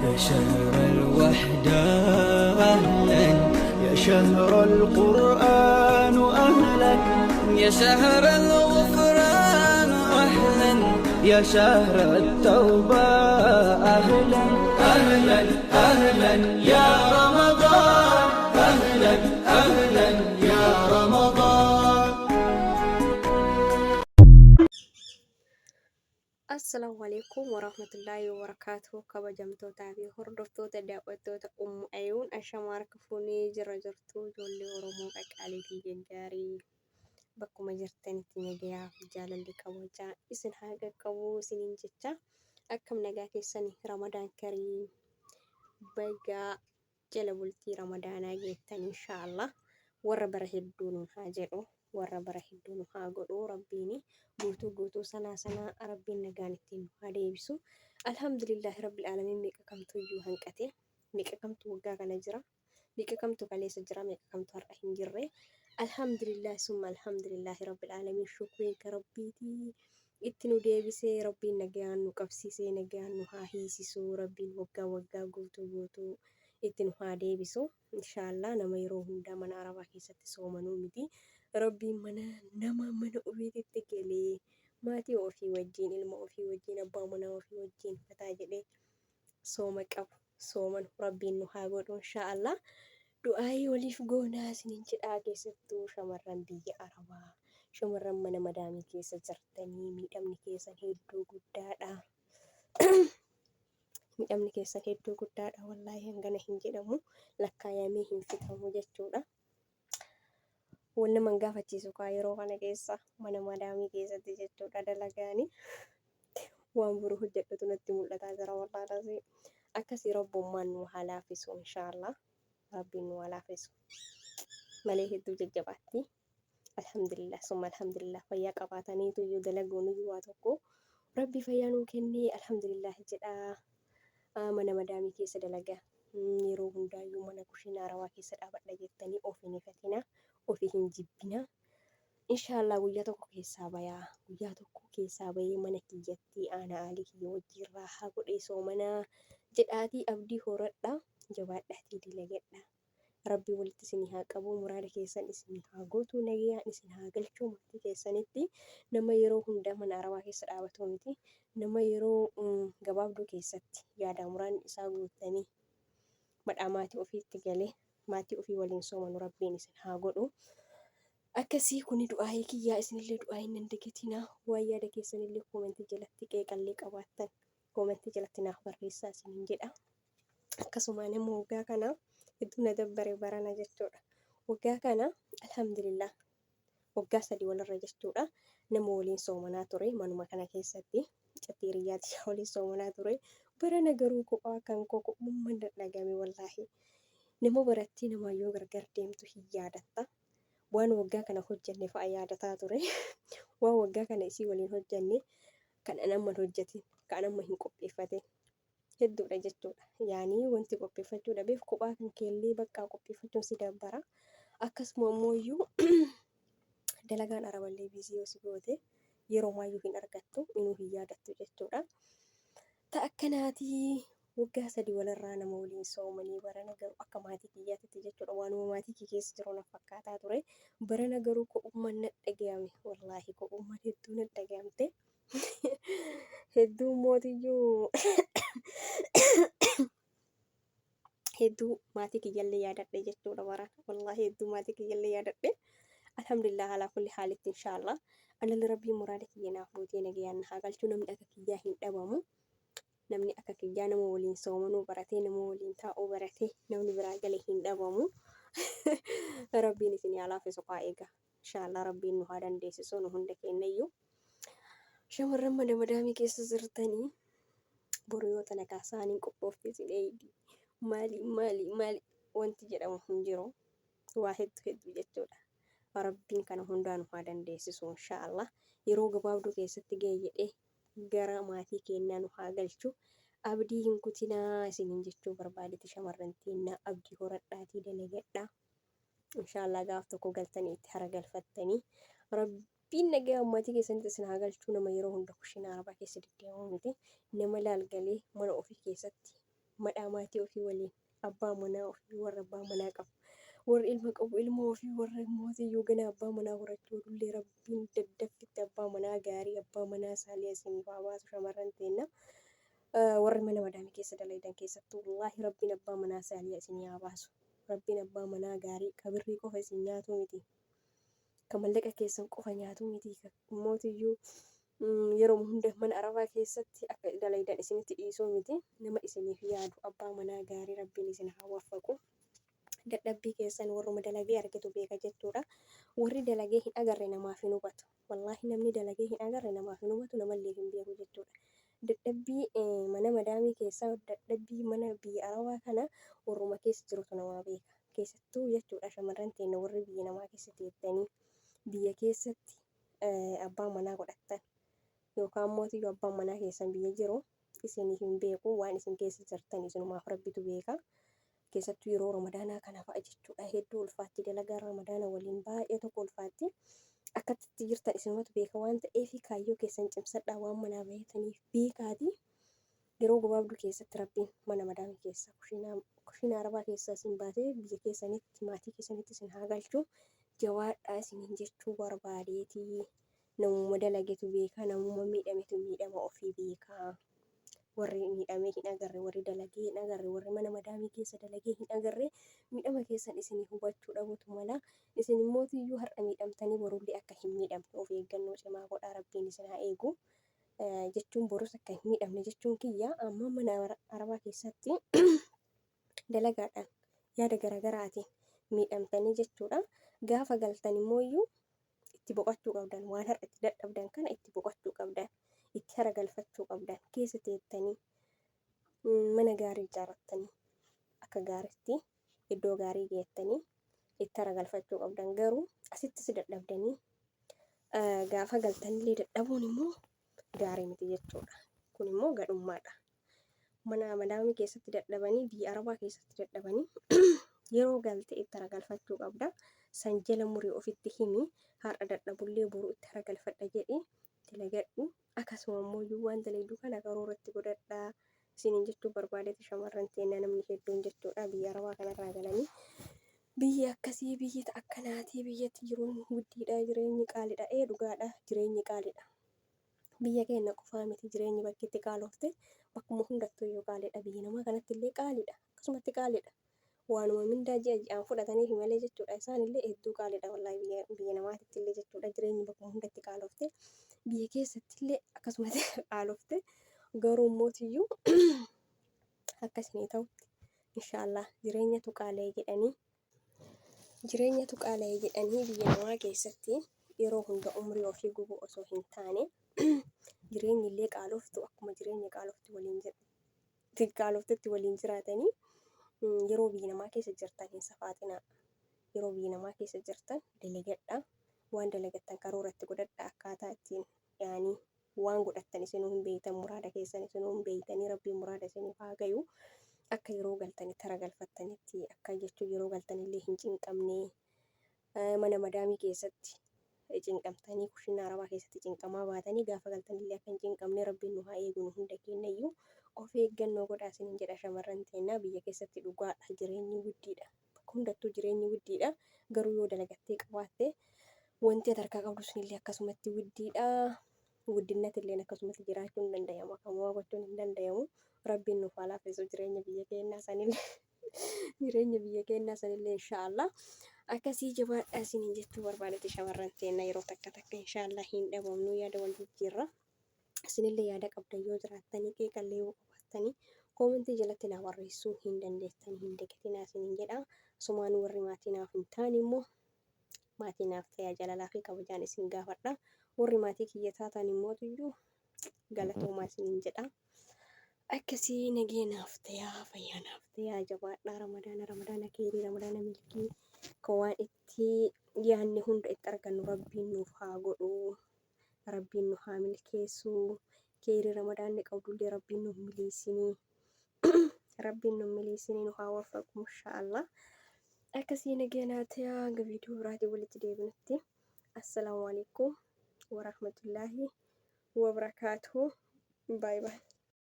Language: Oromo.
يا شهر الوحدة أهلا، يا شهر القرآن أهلا، يا شهر الغفران أهلا، يا شهر التوبة أهلا، أهلا أهلا يا رمضان، أهلا أهلا يا رمضان. Assalaamu alaikum warahmatullaahi wabarakaatuh. Kabajamtootaa fi hordoftoota daawwattoota Ummu Ayuun, ashama harka fuunee jira jirtu, ijoollee Oromoo qaqqaalii fi gaggaarii, bakkuma jirtanitti nagayaa fi jaalalli kabajaa isin haa qaqqabu isiniin jecha. Akkam nagaa keessanii? Ramadaan kariim, bagaa jala bultii Ramadaanaa geettan. Inshaallah warra bara hedduu nuun haa jedhu, warra bara hedduu nu haa godhu Rabbiin. Guutuu guutuu sanaa sanaa Rabbiin nagaan ittiin nu haa deebisu. Alhamdulillaahi rabbil aalamiin. Meeqa kamtu iyyuu hanqate, meeqa kamtu waggaa kana jira, meeqa kamtu kaleessa jira, meeqa kamtu har'a hin jirre. Alhamdulillaahi summa alhamdulillaahi rabbil aalamiin. Shukriin ka Rabbiitii itti nu deebisee, Rabbiin nagayaan nu qabsiisee, nagayaan nu haa hiisisu. Rabbiin waggaa waggaa guutuu guutuu itti nu haa deebisu inshaallah. Nama yeroo hundaa mana arabaa keessatti soomanuu miti. Rabbiin mana nama mana ofiititti galee maatii ofii wajjiin, ilma ofii wajjiin, abbaa manaa ofii wajjiin fataa jedhee sooma qabu soomanu Rabbiin nu haa godhu inshaallah. Du'aayii waliif goonaa isiniin jedhaa. Keessattuu shamarran biyya arabaa, shamarran mana madaamii keessa jirtanii, miidhamni keessan hedduu guddaadha. Miidhamni keessan hedduu guddaadha. Wallaahi hangana hin jedhamu, lakkaayamee hin fixamu jechuudha. Wanni nama hin gaafachiisu kaa yeroo kana keessa mana madaamii keessatti jechuudha dalagaani. Waan boru hojjedhutu natti mul'ataa jira wallaahi. Akkasii Rabbummaan nu haa laaffisu inshaallah. Rabbiin nu haa laaffisu. Malee hedduu jajjabaatti. Alhamdulillah summa alhamdulillah, fayyaa qabaataniitu iyyuu dalaguun iyyuu waa tokko. Rabbi fayyaa nuu kennee alhamdulillah jedhaa. Mana madaamii keessa dalagaa. Yeroo hundaayyuu mana kushiinaa arabaa keessa dhaabadha jettanii of hin ifatina. Ofi hin jibbina. Inshaallah guyyaa tokko keessaa bayaa. Guyyaa tokko keessaa bayee mana kiyyatti aanaa aalii kiyya wajjiin raahaa godhee soomanaa jedhaatii abdii horadha. Jabaadhaatii dalagadha. Rabbi walitti isinii haa qabu, muraada keessan isinii haa guutu, nagayaan isin haa galchuu maatii keessanitti. Nama yeroo hundaa mana arabaa keessa dhaabatuu miti. Nama yeroo gabaabduu keessatti yaadaa muraadni isaa guutamee madhaa maatii ofiitti galee maatii ofii waliin soomanu Rabbiin isin haa godhu. Akkasii kuni du'aayii kiyyaa, isinillee du'aayii nan dagatinaa. Waan yaada keessanillee koomentii jalatti qeeqallee qabaattan koomentii jalatti naaf barreessaa isiniin jedha. Akkasumaan immoo waggaa kana hedduu na dabbare barana jechuudha. Waggaa kana alhamdulillah waggaa 3 walirra jechuudha. Nama waliin soomanaa ture manuma kana keessatti mucattii hiriyyaati waliin soomanaa ture. Barana garuu kophaa kan koo kophummaan dadhagame wallaahi. Nama barattii namaa yoo gargar deemtu hin yaadatta. Waan waggaa kana hojjenne fa'a yaadataa ture. Waan waggaa kana isii waliin hojjenne, kan an amma hin hojjetin, kan amma hin qopheeffatin hedduudha jechuudha. Yaanii wanti qopheeffachuu dhabeef kophaa kan keellee baqqaa qopheeffachuun si dabbara. Akkasuma immoo iyyuu dalagaan araballee biizii yoo si goote yeroo maayyuu hin argattu, inuu hin yaadattu jechuudha. Ta akkanaatii waggaa 3 walirraa nama waliin soomanii, barana garuu akka maatii kiyyaatitti jechuudha, waanuma maatii kee keessa jiru na fakkaataa ture. Barana garuu kophummaan na dhagayame, wallaahi kophummaan hedduu na dhagayamte. Hedduu mootiyyuu hedduu maatii kiyyallee yaadadhe jechuudha barana, wallaahi hedduu maatii kiyyallee yaadadhe. Alhamdulillah alaa kulli haalitti, inshaallah analli Rabbiin muraada kiyya naaf guutee nagayaan na haa galchuu. Namni akka kiyyaa hin dhabamu. Namni akka kiyyaa nama waliin soomanuu baratee, nama waliin taa'uu baratee, namni biraa gale hin dhabamu. Rabbiin isin haa laaffisu kaa eega. Inshaallah Rabbiin nu haa dandeessisu nu hunda keenyayyuu. Shamarran mana madaamii keessa jirtanii, boru yoo tana kaasaaniin qophoofte isin eeydi. Maali maali maali wanti jedhamu hin jiru. Waa hedduu hedduu jechuudha. Rabbiin kana hundaa nu haa dandeessisu inshaallah. Yeroo gabaabduu keessatti ga'e jedhee gara maatii keennaa nu haa galchu. Abdii hin kutinaa isiniin jechuu barbaadeti, shamarran teennaa abdii horadhaatii dalagadhaa. Inshaallah gaaf tokko galtanii itti hara galfattanii. Rabbiin nagaa maatii keessanitti isin haa galchuu. Nama yeroo hunda kushiinaa arabaa keessa deddeemuu miti. Nama laal galee mana ofii keessatti Madhaa maatii ofii waliin abbaa manaa ofii warra abbaa manaa qabu. Warri ilma qabu ilma ofii warra mootiyyuu gana abbaa manaa horachuu dullee rabbiin daddaffitti abbaa manaa gaarii abbaa manaa saalee isiniif haa baasu shamarran teenna. Warri mana madaamii keessa dalaydan keessattuu wallaahi rabbiin abbaa manaa saalee isinii haa baasu. Rabbiin abbaa manaa gaarii ka birrii qofa isin nyaatuu miti. Ka mallaqa keessan qofa nyaatuu miti. Ka mootiyyuu yeroo hunda mana arabaa keessatti akka dalaydan isinitti dhiisuu miti. Nama isiniif yaadu abbaa manaa gaarii rabbiin isin haa waffaqu. Dadhabbii keessan warruma dalagee argetu beeka jechuudha. Warri dalagee hin agarre namaaf hin hubatu. Wallaahi namni dalagee hin agarre namaaf hin hubatu namallee hin beeku jechuudha. Dadhabbii mana madaamii keessaa dadhabbii mana biyya arabaa kana warruma keessa jirutu namaa beeka. Keessattuu jechuudha shamarran teenna warri biyya namaa keessa teettanii biyya keessatti abbaa manaa godhattan yookaan mootiyyuu abbaan manaa keessan biyya jiru isiniif hin beeku waan isin keessa jirtan isinumaaf rabbitu beeka. Keessattuu yeroo ramadaanaa kana fa'a jechuudha hedduu ulfaatti dalagaan ramadaana waliin baay'ee tokko ulfaatti. Akkatti itti jirtan isinumatu beeka waan ta'eef kaayyoo keessan cimsadhaa waan manaa bahetaniif beekaati. Yeroo gabaabduu keessatti rabbiin mana madaamii keessa kushiinaa arabaa keessa isin baasee biyya keessanitti maatii keessanitti isin haa galchu. Jabaadhaa isiniin jechuu barbaadeeti. Namuma dalagetu beeka namuma miidhametu miidhama ofii beeka. Warri miidhamee hin agarre warri dalagee hin agarre warri mana madaamii keessa dalagee hin agarre miidhama keessan isinii hubachuu dhabutu mala. Isin immootiyyuu har'a miidhamtanii borullee akka hin miidhamne of eeggannoo cimaa godhaa rabbiin isin haa eegu. Jechuun borus akka hin miidhamne jechuun kiyya amma mana arabaa keessatti dalagaadhaan yaada garaagaraatiin miidhamtanii jechuudha. Gaafa galtan immooyyuu itti boqachuu qabdan waan har'a itti dadhabdan kana itti boqachuu qabdan itti hara galfachuu qabdan keessa teettanii mana gaarii ijaarrattanii akka gaariitti iddoo gaarii geettanii itti hara galfachuu qabdan garuu asittis dadhabdanii gaafa galtanillee dadhabuun immoo gaarii miti jechuudha. Kun immoo gadhummaadha. Mana madaamii keessatti dadhabanii biyya arabaa keessatti dadhabanii yeroo galte itti hara galfachuu qabda. San jala murii ofitti himi har'a dadhabullee boru itti hara galfadha jedhi dalagadhu. Akkasuma immoo waan dalagdu kana karooratti godhadhaa. Isiniin jechuu barbaadeeti shamarran teennaa namni hedduun jechuudha biyya arabaa kanarraa galanii. Biyyi akkasii biyyi akkanaatii biyyatti jiruun guddiidha jireenyi qaaliidha ee dhugaadha jireenyi qaaliidha. Biyya keenya qofaa miti jireenyi bakki itti qaalofte bakkuma hundattuu iyyuu qaaliidha biyya namaa kanatti illee qaaliidha akkasumatti qaaliidha. Waanuma mindaa ji'a ji'aan fudhataniif malee jechuudha isaan illee hedduu qaaliidha wallaahi biyya biyya namaatitti illee jechuudha jireenyi bakkuma hundatti qaalofte biyya keessatti illee akkasumatti qaalofte garuu mootiyyuu akka isinii ta'utti inshaallah jireenyatu qaala'e jedhanii jireenyatu qaala'e jedhanii biyya namaa keessatti yeroo hunda umrii ofii gubuu osoo hin taane jireenyi illee qaaloftu akkuma jireenya qaaloftu waliin qaaloftutti waliin jiraatanii yeroo biyya namaa keessa jirtan hin safaaxinaa. Yeroo biyya namaa keessa jirtan dalagadhaa. Waan dalagattan karooratti godhadhaa akkaataa ittiin yaanii waan godhattan isinuu hin beektan muraada keessan isinuu hin beektanii rabbiin muraada isiniif haa gayu. Akka yeroo galtanitti hara galfattanitti akka jechuun yeroo galtanillee hin cinqamne mana madaamii keessatti cinqamtanii kushiinaa arabaa keessatti cinqamaa baatanii gaafa galtanillee akka hin cinqamne rabbiin nu haa eegu nu hunda keenyayyuu of eeggannoo godhaa isiniin jedha shamarran teennaa biyya keessatti dhugaadha jireenyi guddiidha. Bakka hundattuu jireenyi guddiidha. Garuu yoo dalagattee qabaatte wanti ati harkaa qabdu sunillee akkasumatti guddiidha. Guddinnatti illee akkasumatti jiraachuun hin danda'amu. Akkamumaa gochuun hin danda'amu. Rabbiin nuuf haa laaffisu jireenya biyya keenyaa sanillee. Jireenya biyya keenyaa sanillee inshaallah. Akkasii jabaadhaa isiniin jechuu barbaadetti shamarran teenna yeroo takka takka inshaallah hin dhabamnu yaada wal jijjiirra. Isinillee yaada qabdan yoo jiraattanii qeeqallee yoo qabaattanii koomentii jalatti naa barreessuu hin dandeettanii hin dagatinaa isiniin jedha. Asumaan warri maatii naaf hin taane immoo maatii naaf ta'aa jaalalaa fi kabajaan isin gaafadha. Warri maatii kiyya taatan immoo iyyuu galatoomaa isiniin jedha. Akkasii nagee naaf ta'aa fayyaa naaf ta'aa jabaadhaa ramadaana ramadaana keerii ramadaana milkii ka waan itti yaadne hunda itti argannu rabbiin nuuf haa godhu. Rabbiin nu haa milkeessu. Keeyrii ramadaanni qabdullee rabbiin nu miliisinii. Rabbiin nu miliisinii nu haa waffaqu inshaallah. Akkasii nageenaa ta'aa hanga viidiyoo biraatiin walitti deebinutti. Assalaamu alaikum warahmatullaahi wabarakaatuhu. Baay baay.